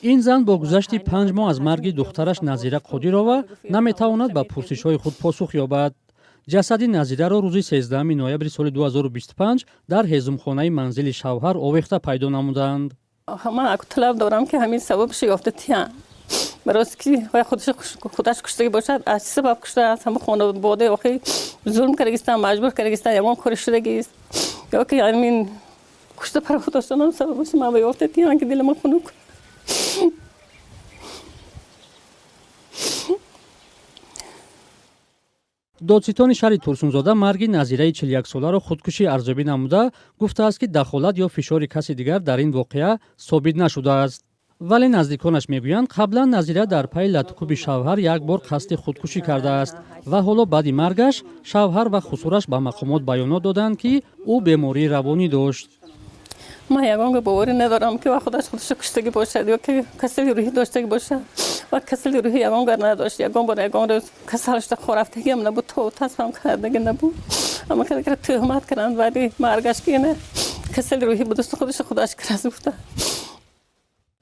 Ин зан бо гузашти 5 моҳ аз марги духтараш Назира Қодирова наметавонад ба пурсишҳои худ посух ёбад. Ҷасади Назираро рӯзи 13 ноябри соли 2025 дар ҳезумхонаи манзили шавҳар овехта пайдо намуданд. Ман талаб дорам, ки ҳамин сабабшо ёфта тиян. Барои ки худаш куштагӣ бошад, аз чӣ сабаб куштааст? Ҳама хонавода охи зулм кардагистан, маҷбур кардагистан, ягон кори шудагист ё ки ҳамин кушта паро доштанам сабабаш ман ба ёфта тиян, ки дили ман хунук. Додситони шаҳри Турсунзода марги Назираи 41-соларо худкушӣ арзёбӣ намуда, гуфтааст, ки дахолат ё фишори каси дигар дар ин воқеа собит нашудааст. Вале наздиконаш мегӯянд, қаблан Назира дар пайи латукӯби шавҳар як бор қасди худкушӣ кардааст ва ҳоло баъди маргаш шавҳар ва хусураш ба мақомот баёнот доданд, ки ӯ бемории равонӣ дошт. Ман ягон боварӣ надорам, ки ва худаш худашо куштагӣ бошад ё ки касали рӯҳӣ доштагӣ бошад. Ва касали рӯҳӣ ягон гар надошт, ягон бор, ягон рӯз касал шуда хорафтагиам набуд, то тасмам кардагӣ набуд. Ама кара тӯҳмат карданд баъди маргаш, ки ина касали рӯҳӣ будасту худашо худаш кард, гуфта.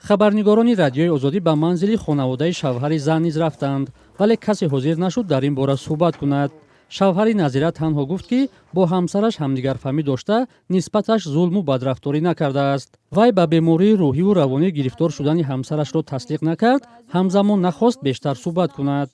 Хабарнигорони Радиои Озодӣ ба манзили хонаводаи шавҳари зан низ рафтанд, вале касе ҳозир нашуд дар ин бора суҳбат кунад. Шавҳари Назира танҳо гуфт, ки бо ҳамсараш ҳамдигарфаҳмӣ дошта, нисбаташ зулму бадрафторӣ накардааст. Вай ба бемории рӯҳиву равонӣ гирифтор шудани ҳамсарашро тасдиқ накард, ҳамзамон нахост бештар суҳбат кунад.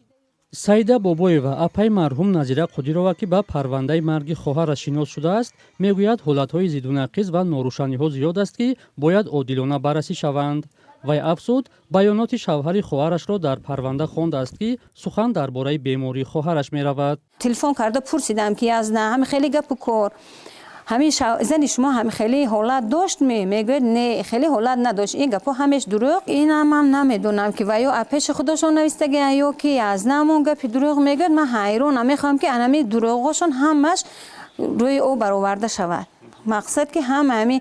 Саида Бобоева, апаи марҳум Назира Қодирова, ки ба парвандаи марги хоҳараш шинос шудааст, мегӯяд, ҳолатҳои зиддунақиз ва норӯшаниҳо зиёд аст, ки бояд одилона баррасӣ шаванд. Вай афзуд, баёноти шавҳари хоҳарашро дар парванда хондааст, ки сухан дар бораи бемории хоҳараш меравад. Телефон карда пурсидам, ки язна ҳами хеле гапу кор, ҳамин зани шумо ҳами хеле ҳолат дошт? Мегӯяд, не, хеле ҳолат надошт. Ин гапҳо ҳамеш дурӯғ. Инамам намедонам, ки ва ё пеши худошон навистагиан ё ки аз намон гапи дурӯғ мегӯяд. Ман ҳайронам, мехоҳам, ки анами дурӯғҳошон ҳамаш рӯи об бароварда шавад. Мақсад, ки ҳама ҳами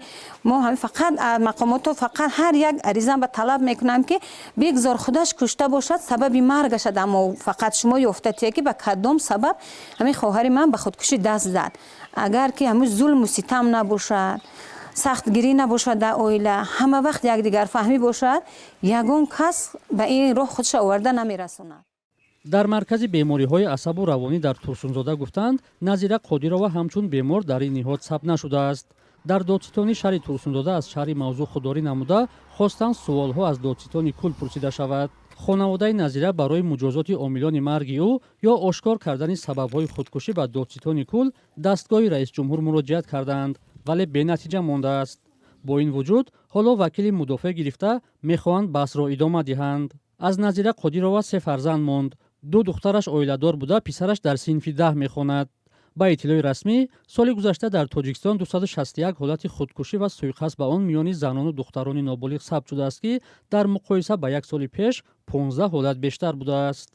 мо ҳами фақат мақомото, фақат ҳар як аризам ба талаб мекунам, ки бигзор худаш кушта бошад, сабаби маргашад, аммо фақат шумо ёфта тия, ки ба кадом сабаб ҳамин хоҳари ман ба худкушӣ даст зад. Агар ки ҳамун зулму ситам набошад, сахтгирӣ набошад, дар оила ҳама вақт якдигарфаҳмӣ бошад, ягон кас ба ин роҳ худша оварда намерасонад. Дар маркази бемориҳои асабу равонӣ дар Турсунзода гуфтанд, Назира Қодирова ҳамчун бемор дар ин ниҳод сабт нашудааст. Дар додситони шаҳри Турсунзода аз шарҳи мавзӯъ худдорӣ намуда, хостанд суолҳо аз додситони кул пурсида шавад. Хонаводаи Назира барои муҷозоти омилони марги ӯ ё ошкор кардани сабабҳои худкушӣ ба додситони кул, дастгоҳи раисҷумҳур муроҷиат кардаанд, вале бенатиҷа мондааст. Бо ин вуҷуд, ҳоло вакили мудофеъ гирифта, мехоҳанд баҳсро идома диҳанд. Аз Назира Қодирова се фарзанд монд. Ду духтараш оиладор буда, писараш дар синфи 10 мехонад. Ба иттилои расмӣ, соли гузашта дар Тоҷикистон 261 ҳолати худкушӣ ва суиқасд ба он миёни занону духтарони ноболиғ сабт шудааст, ки дар муқоиса ба як соли пеш 15 ҳолат бештар будааст.